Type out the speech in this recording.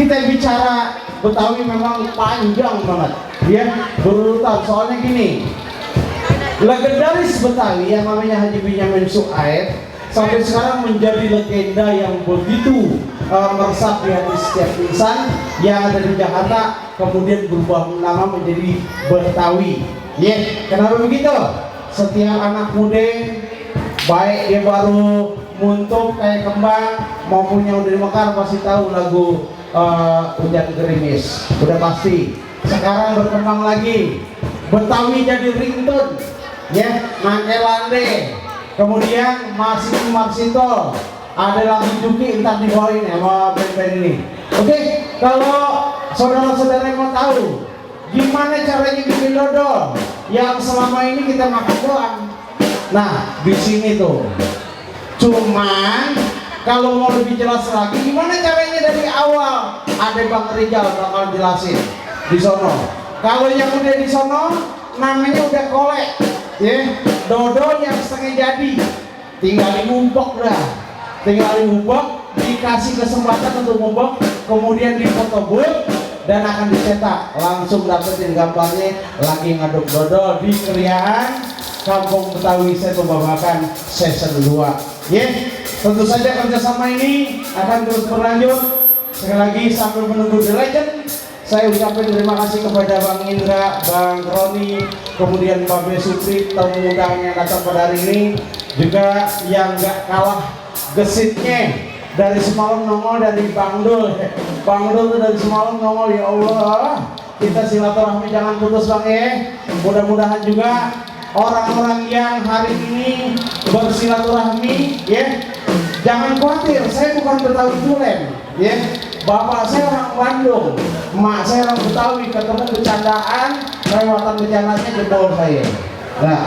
kita bicara Betawi memang panjang banget ya, berurutan. Soalnya gini, legendaris Betawi yang namanya Haji Benyamin Suaib sampai sekarang menjadi legenda yang begitu meresap di hati setiap insan yang ada di Jakarta, kemudian berubah nama menjadi Betawi. Kenapa begitu? Setiap anak muda, baik dia baru muntuk kayak kembang maupun yang udah di Mekar pasti tahu lagu Hujan Gerimis, udah pasti. Sekarang berkembang lagi, Betawi jadi ringtone Nangkelande, kemudian masih Marsito, ada lagi Juki, entar dibawain sama band-band ini. Oke, kalau saudara-saudara mau tahu gimana caranya bikin dodol yang selama ini kita makan doang, nah di sini tuh. Cuman kalau mau lebih jelas lagi gimana caranya dari awal, ada Bang Rijal bakal jelasin di sono. Kalau yang udah di sono namanya udah kolek dodol yang setengah jadi, tinggal dimumpok dah, dikasih kesempatan untuk mumpok, kemudian difoto booth dan akan dicetak, langsung dapetin gambarnya lagi ngaduk dodol di Kriaan Kampung Betawi saya membawakan season 2. Tentu saja kerjasama ini akan terus berlanjut. Sekali lagi sambil menunggu The Legend, saya ucapkan terima kasih kepada Bang Indra, Bang Roni, kemudian Mbak Supri, tamu undangan yang datang pada hari ini, juga yang gak kalah gesitnya dari semalam nongol dari Bang Dul. Bang Dul tuh dari semalam nongol, ya Allah, kita silaturahmi jangan putus Bang Mudah-mudahan juga orang-orang yang hari ini bersilaturahmi jangan khawatir, saya bukan Betawi Tulen bapak saya orang Bandung, emak saya orang Betawi, ketemu bercandaan, lewatan bercandanya jempol saya. Nah,